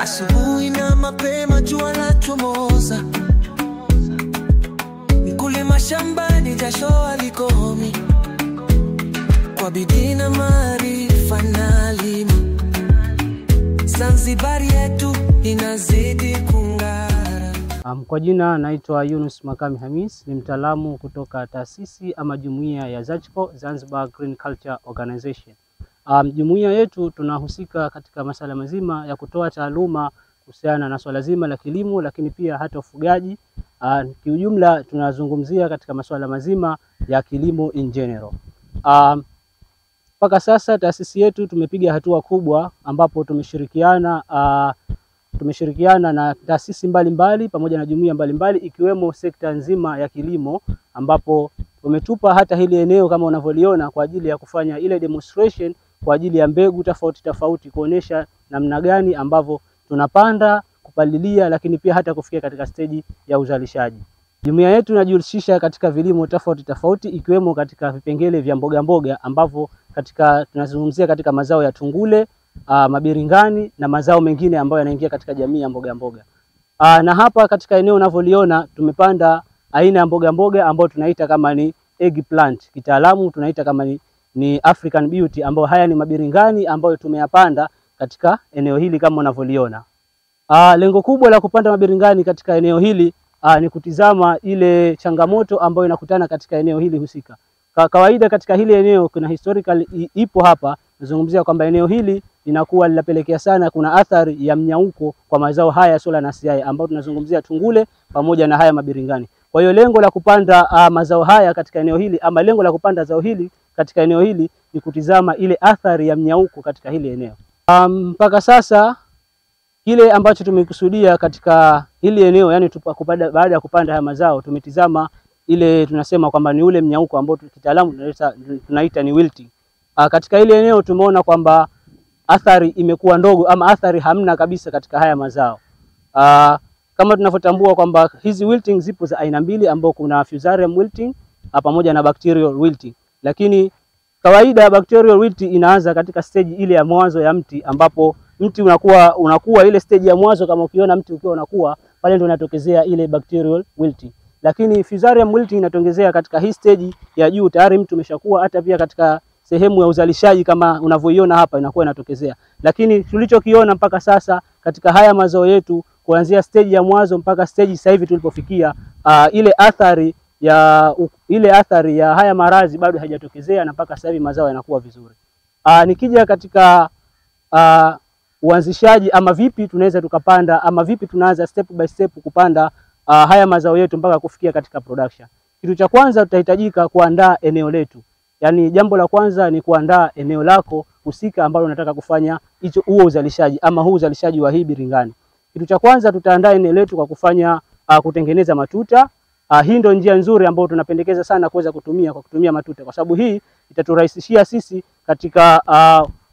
Asubuhi na mapema jua lachomoza, mkulima shambani jasho halikomi, kwa bidii na maarifa na elimu, Zanzibar yetu inazidi kung'ara. Kwa jina naitwa Yunus Makami Hamis, ni mtaalamu kutoka taasisi ama jumuiya ya ZACHCO, Zanzibar Green Culture Organization. Jumuiya yetu tunahusika katika masala mazima ya kutoa taaluma kuhusiana na swala zima la kilimo, lakini pia hata ufugaji. Kiujumla tunazungumzia katika masuala mazima ya kilimo in general. Mpaka sasa taasisi yetu tumepiga hatua kubwa, ambapo tumeshirikiana na taasisi mbalimbali pamoja na jumuiya mbalimbali ikiwemo sekta nzima ya kilimo, ambapo wametupa hata hili eneo kama unavyoliona kwa ajili ya kufanya ile demonstration kwa ajili ya mbegu tofauti tofauti, kuonesha namna gani ambavyo tunapanda, kupalilia, lakini pia hata kufikia katika stage ya uzalishaji. Jumuiya yetu inajihusisha katika vilimo tofauti tofauti ikiwemo katika vipengele vya mboga mboga, ambavyo katika tunazungumzia katika mazao ya tungule, mabiringani na mazao mengine ambayo yanaingia katika jamii ya mboga mboga. Na hapa katika eneo unavyoliona tumepanda aina ya mboga mboga ambayo tunaita kama ni eggplant, kitaalamu tunaita kama ni African Beauty, ambayo haya ni mabiringani ambayo tumeyapanda katika eneo hili kama unavyoliona. Lengo kubwa la kupanda mabiringani katika eneo hili ni kutizama ile changamoto ambayo inakutana katika eneo hili husika. Kwa kawaida katika hili eneo kuna historical ipo hapa, nazungumzia kwamba eneo hili linakuwa linapelekea sana, kuna athari ya mnyauko kwa mazao haya Solanaceae ambayo tunazungumzia tungule pamoja na haya mabiringani. Kwa hiyo lengo la kupanda mazao haya katika eneo hili ama lengo la kupanda zao hili katika eneo hili ni kutizama ile athari ya mnyauko katika hili eneo. Mpaka sasa kile ambacho tumekusudia katika hili eneo, yani baada ya kupanda haya mazao tumetizama ile tunasema kwamba ni ule mnyauko ambao kitaalamu tunaita ni wilting. Katika hili eneo tumeona kwamba athari imekuwa ndogo ama athari hamna kabisa katika haya mazao. Kama tunavyotambua kwamba hizi wilting zipo za aina mbili, ambao kuna Fusarium wilting pamoja na bacterial wilting. Lakini kawaida bacterial wilting inaanza katika stage ile ya mwanzo ya mti, ambapo mti unakuwa ile stage ya mwanzo, kama ukiona mti ukiwa unakuwa pale ndio inatokezea ile bacterial wilting. Lakini Fusarium wilting inatongezea katika hii stage ya juu, tayari mti umeshakuwa, hata pia katika sehemu ya uzalishaji kama unavyoiona hapa inakuwa inatokezea. Lakini tulichokiona mpaka sasa katika haya mazao yetu kuanzia stage ya mwanzo mpaka stage sasa hivi tulipofikia, ile athari ya haya maradhi bado haijatokezea na mpaka sasa hivi mazao yanakuwa vizuri. Nikija katika uanzishaji ama vipi tunaweza tukapanda ama vipi tunaanza step by step kupanda haya mazao yetu mpaka kufikia katika production. Kitu cha kwanza tutahitajika kuandaa eneo letu. Yani jambo la kwanza ni kuandaa eneo lako husika ambalo unataka kufanya hicho huo uzalishaji ama huu uzalishaji wa hii biringani. Kitu cha kwanza tutaandaa eneo letu kwa kufanya kutengeneza matuta. Hii ndio njia nzuri ambayo tunapendekeza sana kuweza kutumia kwa kutumia matuta, kwa sababu hii itaturahisishia sisi katika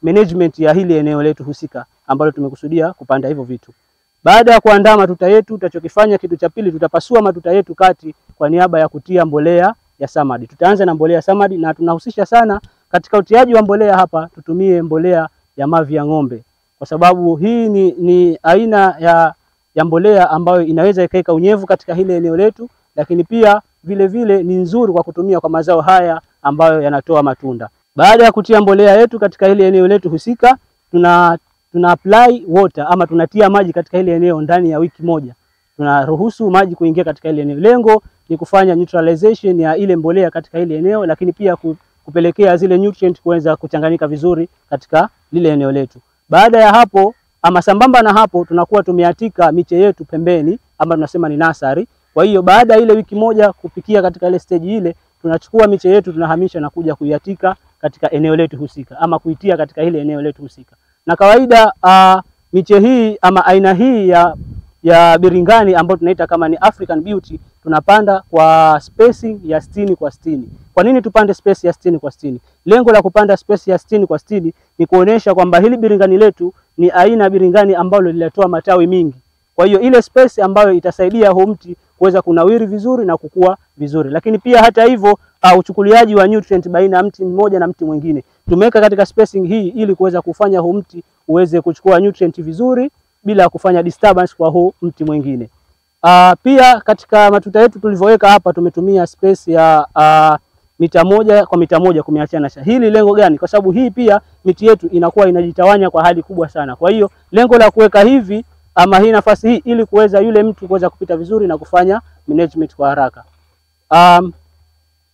management ya hili eneo letu husika ambalo tumekusudia kupanda hivyo vitu. Baada ya kuandaa matuta yetu, tutachokifanya kitu cha pili, tutapasua matuta yetu kati kwa niaba ya kutia mbolea ya samadi. Tutaanza na mbolea samadi, na tunahusisha sana katika utiaji wa mbolea hapa tutumie mbolea ya mavi ya ng'ombe, kwa sababu hii ni aina ya mbolea ambayo inaweza ikaika unyevu katika hili eneo letu, lakini pia vile vile ni nzuri kwa kutumia kwa mazao haya ambayo yanatoa matunda. Baada ya kutia mbolea yetu katika hili eneo letu husika, tuna apply water ama tunatia maji katika hili eneo ndani ya wiki moja. Tunaruhusu maji kuingia katika hili eneo. Lengo ni kufanya neutralization ya ile mbolea katika hili eneo, lakini pia kupelekea zile nutrient kuweza kuchanganyika vizuri katika lile eneo letu. Baada ya hapo ama sambamba na hapo, tunakuwa tumeatika miche yetu pembeni ama tunasema ni nursery. Kwa hiyo baada ile wiki moja kupikia katika ile stage ile, tunachukua miche yetu tunahamisha na kuja kuiatika katika eneo letu husika ama kuitia katika ile eneo letu husika. Na kawaida miche hii ama aina hii ya biringani ambayo tunaita kama ni African Beauty tunapanda kwa spacing ya 60 kwa 60. Kwa nini tupande space ya 60 kwa 60? Lengo la kupanda space ya 60 kwa 60 ni kuonesha kwamba hili biringani letu ni aina ya biringani ambalo linatoa matawi mingi. Kwa hiyo ile space ambayo itasaidia huu mti kuweza kunawiri vizuri na kukua vizuri. Lakini pia hata hivyo uchukuliaji wa nutrient baina ya mti mmoja na mti mwingine tumeweka katika spacing hii ili kuweza kufanya huu mti uweze kuchukua nutrient vizuri bila kufanya disturbance kwa huu mti mwingine. Pia katika matuta yetu tulivyoweka hapa tumetumia space ya mita 1 kwa mita 1 kumeachana. Hili lengo gani? Kwa sababu hii pia miti yetu inakuwa inajitawanya kwa hali kubwa sana. Kwa hiyo lengo la kuweka hivi ama hii nafasi hii ili kuweza yule mtu kuweza kupita vizuri na kufanya management kwa haraka.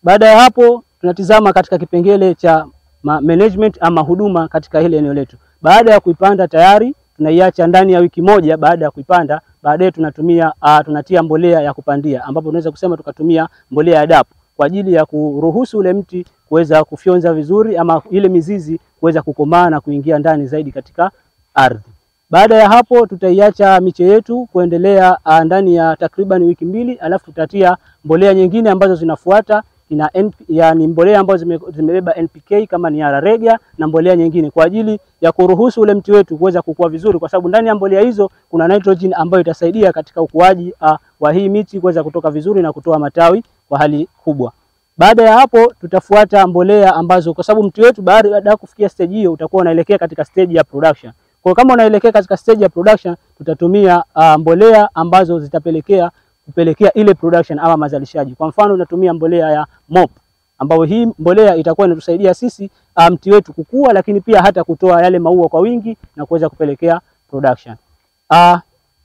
Baada ya hapo tunatizama katika kipengele cha management ama huduma katika hili eneo letu. Baada ya kuipanda tayari tunaiacha ndani ya wiki moja. Baada ya kuipanda baadaye tunatumia tunatia mbolea ya kupandia, ambapo tunaweza kusema tukatumia mbolea ya DAP kwa ajili ya kuruhusu ule mti kuweza kufyonza vizuri ama ile mizizi kuweza kukomaa na kuingia ndani zaidi katika ardhi. Baada ya hapo tutaiacha miche yetu kuendelea ndani ya takriban wiki 2, alafu tutatia mbolea nyingine ambazo zinafuata ina yani mbolea ambazo zimebeba NPK kama ni ararega na mbolea nyingine kwa ajili ya kuruhusu ule mti wetu kuweza kukua vizuri, kwa sababu ndani ya mbolea hizo kuna nitrogen ambayo itasaidia katika ukuaji wa hii miti kuweza kutoka vizuri na kutoa matawi kwa hali kubwa. Baada ya hapo tutafuata mbolea ambazo, kwa sababu mti wetu baada ya kufikia stage hiyo utakuwa unaelekea katika stage ya production. Kwa kama unaelekea katika stage ya production tutatumia mbolea ambazo zitapelekea kupelekea ile production ama mazalishaji. Kwa mfano tunatumia mbolea ya MOP, ambayo hii mbolea itakuwa inatusaidia sisi mti wetu kukua, lakini pia hata kutoa yale maua kwa wingi na kuweza kupelekea production.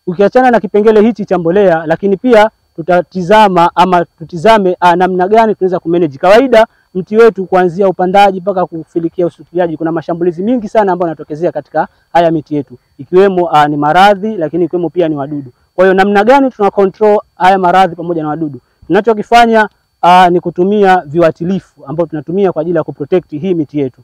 Ukiachana na kipengele hichi cha mbolea, lakini pia tutatizama ama tutizame namna gani tunaweza kumanage. Kawaida mti wetu kuanzia upandaji mpaka kufikia usukuliaji kuna mashambulizi mingi sana ambayo yanatokezea katika haya miti yetu, ikiwemo ni maradhi, lakini ikiwemo pia ni wadudu. Kwa hiyo namna gani tuna control haya maradhi pamoja na wadudu? Tunachokifanya ni kutumia viuatilifu ambao tunatumia kwa ajili ya kuprotect hii miti yetu.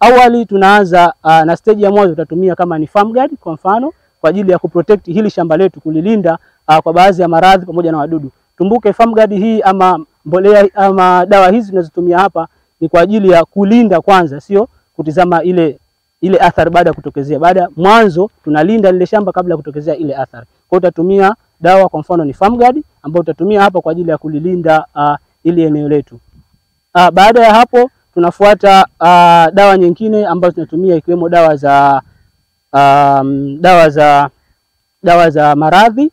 Awali tunaanza na stage ya mwanzo tutatumia kama ni FarmGuard kwa mfano kwa ajili ya kuprotect hili shamba letu, kulilinda kwa baadhi ya maradhi pamoja na wadudu. Tumbuke FarmGuard hii ama mbolea ama dawa hizi tunazotumia hapa ni kwa ajili ya kulinda kwanza, sio kutizama ile athari baada ya kutokezea. Baada mwanzo tunalinda lile shamba kabla ya kutokezea ile athari. Kwa hiyo tutatumia dawa kwa mfano ni FarmGuard ambayo tutatumia hapa kwa ajili ya kulilinda ili eneo letu. Baada ya hapo tunafuata dawa nyingine ambazo tunatumia ikiwemo dawa za maradhi,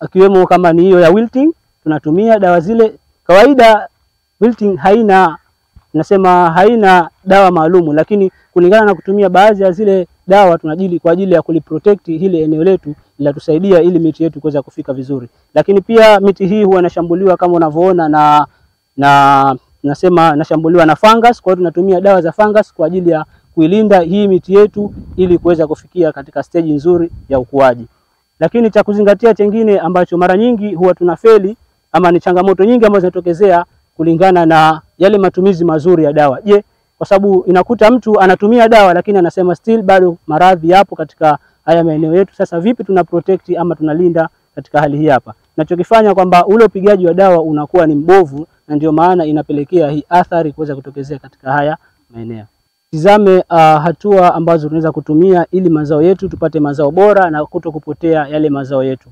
ikiwemo kama ni hiyo ya wilting. Tunatumia dawa zile. Kawaida wilting haina, nasema haina dawa maalumu, lakini kulingana na kutumia baadhi ya zile dawa tunajili kwa ajili ya kuliprotect hili eneo letu, linatusaidia ili miti yetu kuweza kufika vizuri. Lakini pia miti hii huwa inashambuliwa kama unavyoona na nasema nashambuliwa na fungus. Kwa hiyo tunatumia dawa za fungus kwa ajili ya kuilinda hii miti yetu ili kuweza kufikia katika stage nzuri ya ukuaji. Lakini cha kuzingatia chengine ambacho mara nyingi huwa tunafeli ama ni changamoto nyingi ambazo zinatokezea kulingana na yale matumizi mazuri ya dawa. Je, kwa sababu inakuta mtu anatumia dawa lakini anasema still bado maradhi yapo katika haya maeneo yetu. Sasa vipi tuna protect ama tunalinda katika hali hii hapa? Nachokifanya kwamba ule upigaji wa dawa unakuwa ni mbovu, na ndio maana inapelekea hii athari kuweza kutokezea katika haya maeneo. Tizame hatua ambazo tunaweza kutumia ili mazao yetu tupate mazao bora na kutokupotea yale mazao yetu.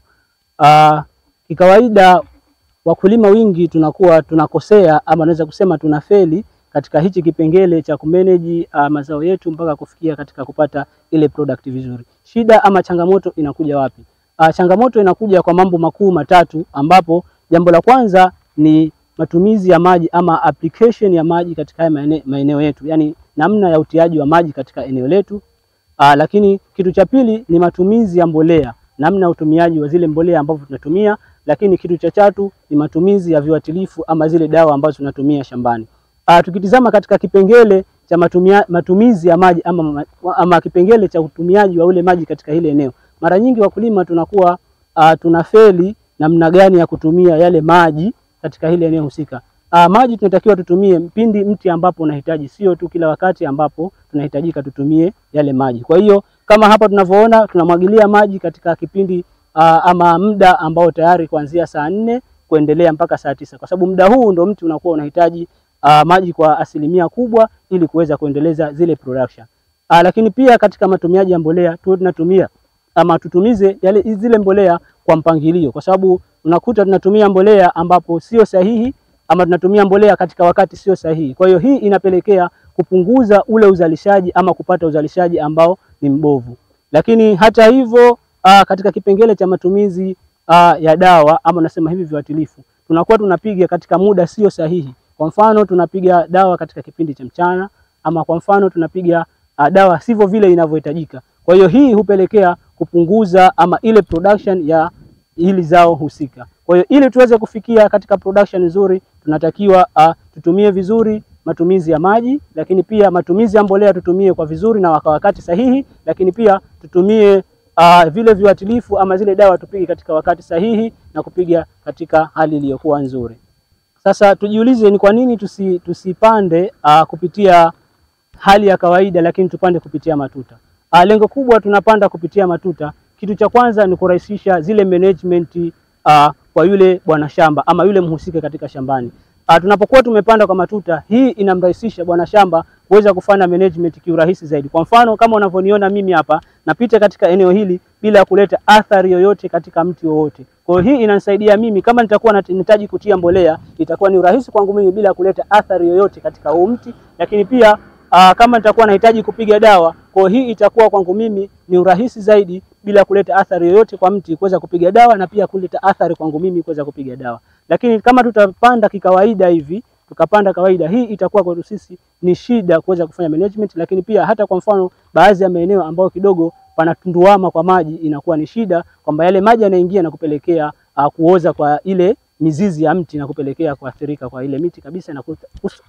Kikawaida wakulima wingi tunakuwa tunakosea ama naweza kusema tunafeli katika hichi kipengele cha kumanage mazao yetu mpaka kufikia katika kupata ile product vizuri. Shida ama changamoto inakuja wapi? Changamoto inakuja kwa mambo makuu matatu, ambapo jambo la kwanza ni matumizi ya maji ama application ya maji katika haya maeneo yetu, yani namna ya utiaji wa maji katika eneo letu. Lakini kitu cha pili ni matumizi ya mbolea, namna utumiaji wa zile mbolea ambazo tunatumia. Lakini kitu cha tatu ni matumizi ya viuatilifu ama zile dawa ambazo tunatumia shambani. Tukitizama katika kipengele cha matumizi ya maji ama kipengele cha utumiaji wa ule maji katika ile eneo, mara nyingi wakulima tunakuwa tunafeli namna gani ya kutumia yale maji katika ile eneo husika. Maji tunatakiwa tutumie pindi mti ambapo unahitaji, sio tu kila wakati ambapo tunahitajika tutumie yale maji. Kwa hiyo kama hapa tunavyoona tunamwagilia maji katika kipindi ama muda ambao tayari kuanzia saa 4 kuendelea mpaka saa 9, kwa sababu muda huu ndio mti unakuwa unahitaji maji kwa asilimia kubwa ili kuweza kuendeleza zile production. Lakini pia katika matumiaji ya mbolea tuwe tunatumia ama tutumize yale zile mbolea kwa mpangilio, kwa sababu Unakuta tunatumia mbolea ambapo sio sahihi ama tunatumia mbolea katika wakati sio sahihi. Kwa hiyo hii inapelekea kupunguza ule uzalishaji ama kupata uzalishaji ambao ni mbovu. Lakini hata hivyo katika kipengele cha matumizi ya dawa ama nasema hivi viuatilifu, tunakuwa tunapiga katika muda sio sahihi. Kwa mfano tunapiga dawa katika kipindi cha mchana, ama kwa mfano tunapiga dawa sivyo vile inavyohitajika. Kwa hiyo hii hupelekea kupunguza ama ile production ya hili zao husika. Kwa hiyo ili tuweze kufikia katika production nzuri, tunatakiwa tutumie vizuri matumizi ya maji, lakini pia matumizi ya mbolea tutumie kwa vizuri na kwa wakati sahihi, lakini pia tutumie vile viuatilifu ama zile dawa tupige katika wakati sahihi na kupiga katika hali iliyokuwa nzuri. Sasa tujiulize ni kwa nini tusipande kupitia hali ya kawaida lakini tupande kupitia matuta. Lengo kubwa tunapanda kupitia matuta, kitu cha kwanza ni kurahisisha zile management kwa yule bwana shamba ama yule mhusika katika shambani. Tunapokuwa tumepanda kwa matuta, hii inamrahisisha bwana shamba kuweza kufanya management kiurahisi zaidi. Kwa mfano kama unavyoniona mimi hapa, napita katika eneo hili bila kuleta athari yoyote katika mti wowote. Kwa hiyo hii inanisaidia mimi kama nitakuwa nahitaji kutia mbolea, itakuwa ni urahisi kwangu mimi bila kuleta athari yoyote katika huu mti. Lakini pia kama nitakuwa nahitaji kupiga dawa, kwa hii itakuwa kwangu mimi ni urahisi zaidi bila kuleta athari yoyote kwa mti kuweza kupiga dawa, na pia kuleta athari kwangu mimi kuweza kupiga dawa. Lakini kama tutapanda kikawaida hivi, tukapanda kawaida, hii itakuwa kwetu sisi ni shida kuweza kufanya management. Lakini pia hata kwa mfano baadhi ya maeneo ambayo kidogo panatunduama kwa maji, inakuwa ni shida kwamba yale maji yanaingia na kupelekea kuoza kwa ile mizizi ya mti na kupelekea kuathirika kwa ile miti kabisa na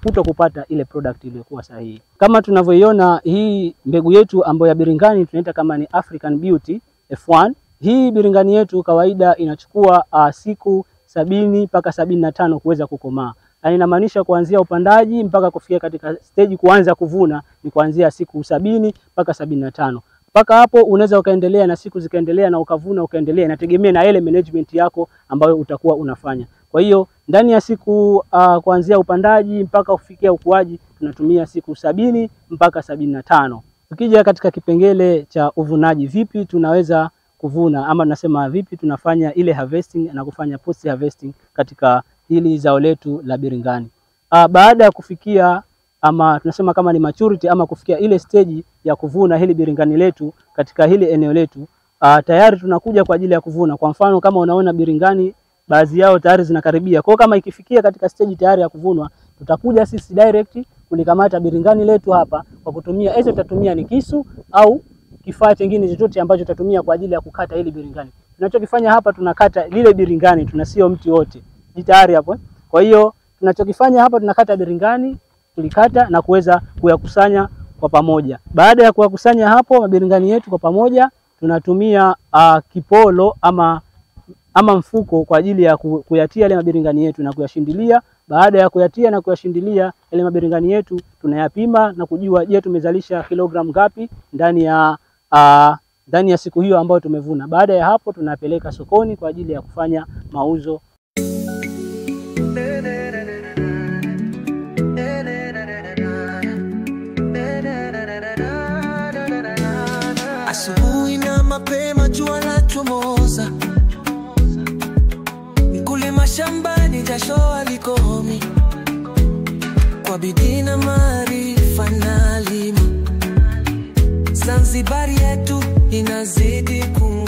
kuto kupata ile product iliyokuwa sahihi. Kama tunavyoiona hii mbegu yetu ambayo ya biringani tunaita kama ni African Beauty F1. Hii biringani yetu kawaida inachukua siku 70 mpaka 75 kuweza kukomaa. Na inamaanisha kuanzia upandaji mpaka kufikia katika stage kuanza kuvuna ni kuanzia siku 70 mpaka 75. Mpaka hapo unaweza ukaendelea na siku zikaendelea na ukavuna ukaendelea, inategemea na ile management yako ambayo utakuwa unafanya. Kwa hiyo ndani ya siku kuanzia upandaji mpaka kufikia ukuaji tunatumia siku 70 mpaka 75. Tukija katika kipengele cha uvunaji, vipi tunaweza kuvuna ama tunasema vipi tunafanya ile harvesting na kufanya post harvesting katika hili zao letu la biringani. Baada ya kufikia ama tunasema kama ni maturity ama kufikia ile stage ya kuvuna hili biringani letu katika hili eneo letu, tayari tunakuja kwa ajili ya kuvuna. Kwa mfano kama unaona biringani baadhi yao tayari zinakaribia. Kwa kama ikifikia katika stage tayari ya kuvunwa, tutakuja sisi direct kulikamata biringani letu hapa kwa kutumia hizo, tutatumia ni kisu au kifaa kingine chochote ambacho tutatumia kwa ajili ya kukata hili biringani. Tunachokifanya hapa tunakata lile biringani, tunasio mti wote. Ni tayari hapo. Kwa hiyo tunachokifanya hapa tunakata biringani, tulikata na kuweza kuyakusanya kwa pamoja. Baada ya kuyakusanya hapo mabiringani yetu kwa pamoja, tunatumia kipolo ama mfuko kwa ajili ya kuyatia yale mabiringani yetu na kuyashindilia. Baada ya kuyatia na kuyashindilia yale mabiringani yetu, tunayapima na kujua je, tumezalisha kilogramu ngapi ndani ya siku hiyo ambayo tumevuna. Baada ya hapo tunapeleka sokoni kwa ajili ya kufanya mauzo. Asubuhi na mapema jua lachomoza, mkulima shambani jasho halikomi, kwa bidii na maarifa na elimu, Zanzibar yetu inazidi kung'aa.